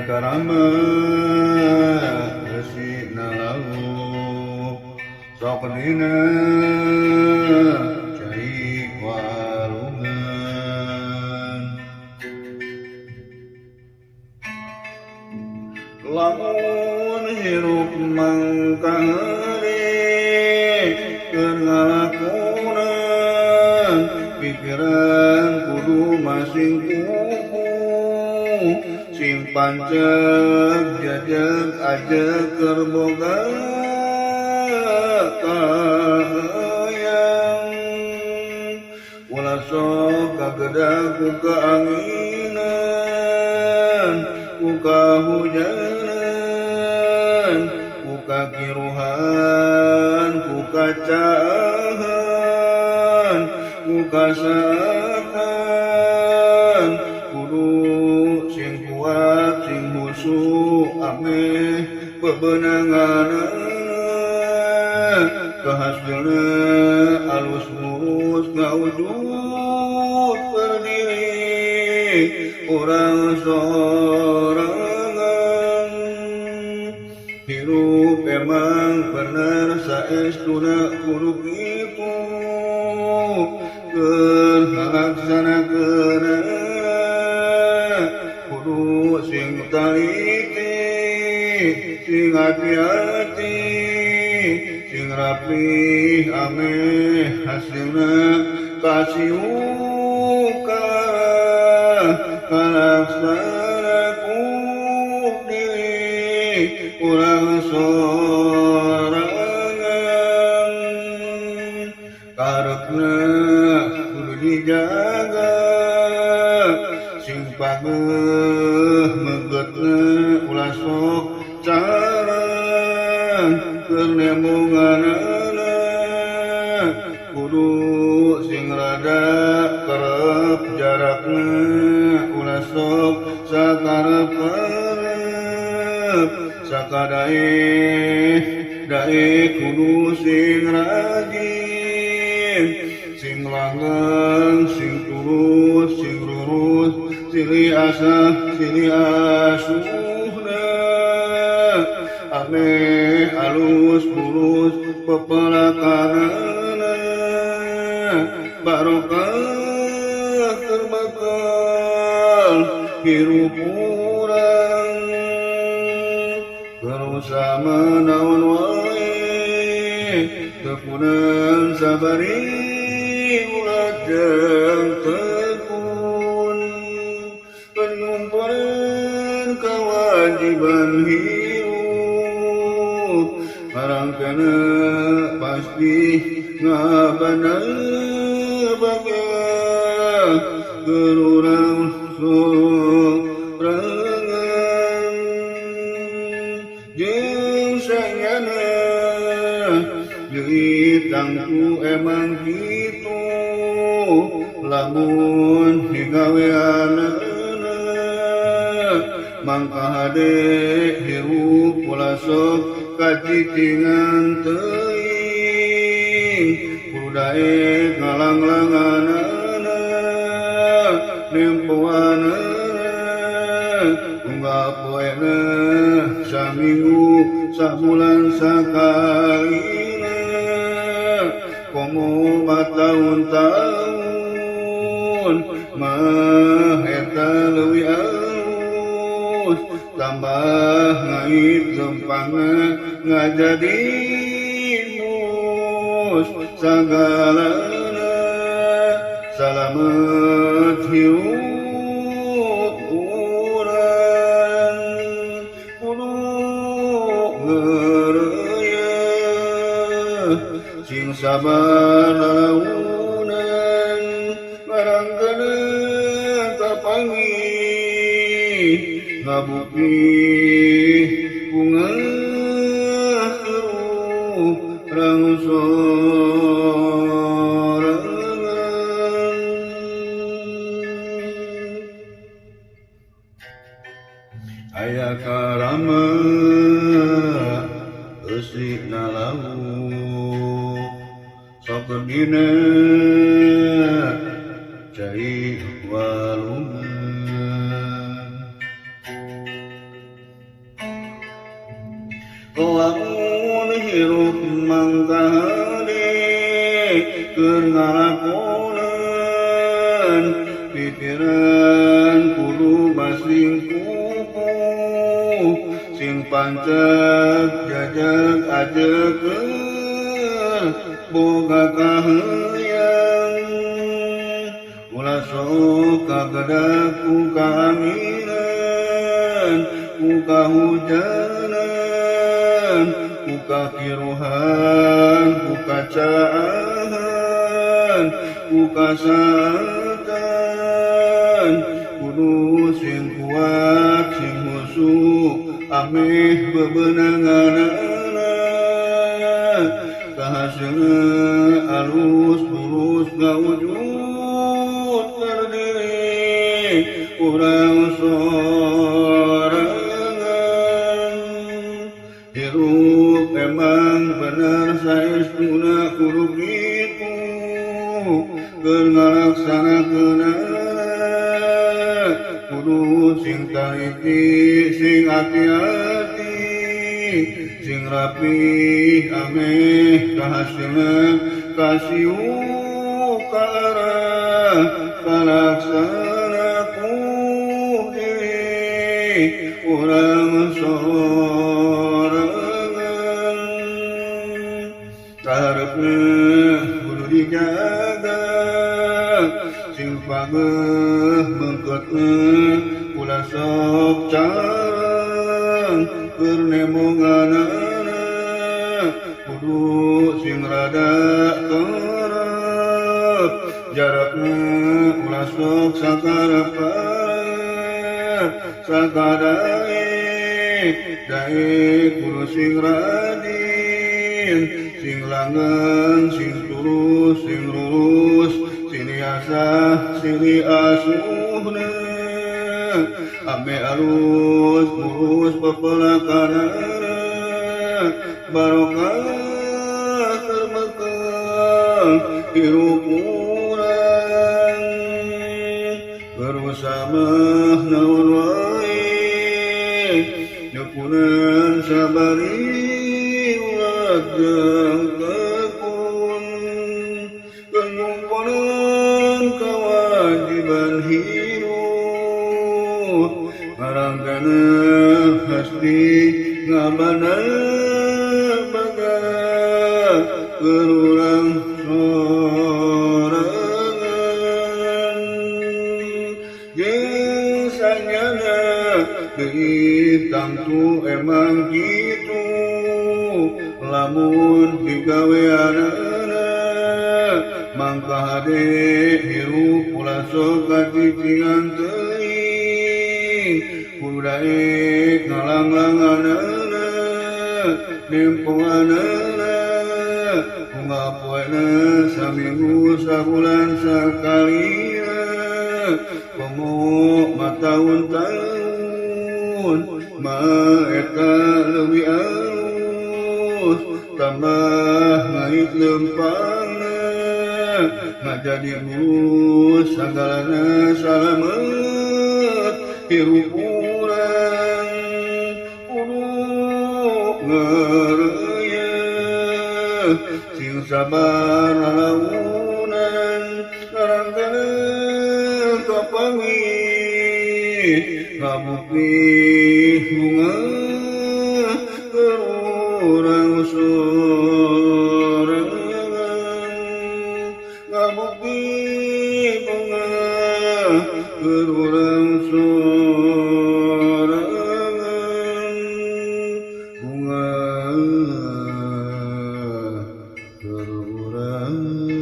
Aya karama eusina lauk sok dina cai walungan. Lamun hirup mangkahari keur ngalakonan pikiran kudu masing kuku sing panceg jajeg ajeg keur boga kahayang, ulah sok kagedag ku kaanginan, ku kahujanan, ku kakiruhan, ku kacaahan, ku kasakan. Kudu sing kuat, sing husu, ameh bebenanganana kahasilna alus mulus ngawujud berdiri urang sorangan. Hirup emang bener saestuna kudu kitu keur ngalaksanakeunana kudu sing taliti, sing hati-hati, sing rapih ameh hasilna kasiuka kalaksana ku diri urang sorangan. Karepna kudu dijaga sing pageuh megetna, ulah sok carang keur nembonganana kudu sing rada kerep jarakna, ulah sok sakarep-karep sakadaeh daek kudu sing rajin, sing langgeng, sing tulus, sing lurus, silih asah silih asuhna ameh alus mulus pepelakanana barokah keur bakal hirup urang. Berusaha naon wae tekunan, sabari ulah jeung tekun penyumpuran kewajiban hirup barangkana pasti ngabana bagya keur urang sorangan. Jeung sanyana deui tangtu emang kitu lamun digaweanana mangka hade hirup ulah sok kacicingan teuing, kudu daek ngalanglanganana nempoanana unggal poena, saminggu sabulan sakalina, komo tahun-tahun mah eta leuwih alus tambah ngait lempangna ngajadi mus sagalana. Salamet hirup urang kudu ngeureuyeun sing sabar launan barangkana kapanggih ngabukti bungah urang sorangan. Aya karama eusina lauk sok dina cai walungan. keur ngalakonan pikiran kudu basing kukuh sing panceg jajeg ajeukeur boga kahayang ulah sok kagedak ku kaanginan ku kahujanan ku kakiruhan ku kacaahan ku kasatan kudu sing kuat sing husuk ameh bebenanganana kahaseuna alus lurus ngawujud berdiri urang sorangan hirup emang bener saestuna kudu kitu keur ngalaksanakeunana kudu sing taliti sing hati-hati sing rapi ameh kahasilna kasiu ka arah kalaksana ku diri urang sorangan kaharepna kudu dijaga sing pageh bengketna ulah sok carang keur nembonganana kudu sing rada kerep jarakna ulah sok sakarep sakadaek daek kudu sing rajin sing langgeng sing tulus sing lurus silih asah silih asuhna ame alus murus pepelakanana barokah terbekal hirup urang bersama naon wae nyukunan sabari ulah jeung tekun ngumpulan kewajiban hirup ngarangkana pasti ngabana baga keur urang sorangan jeung sanyana deui tangtu emang kitu lamun digaweanana mangka hade hirup ulah sok kacicingan teuing kudu daek ngalanglanganana nempoanana unggal poena saminggu sabulan sakalina komo mataun-taun ma eta leuwih alus tambah ngait lempangna ngajadi mulus sagalana salamet hirup urang kudu ngareuyeung sing sabar lalaunan ngarangkana kapanggih ngabukti bunga keur urang sorangan ngabukti bunga keur urang sorangan bunga keur urang.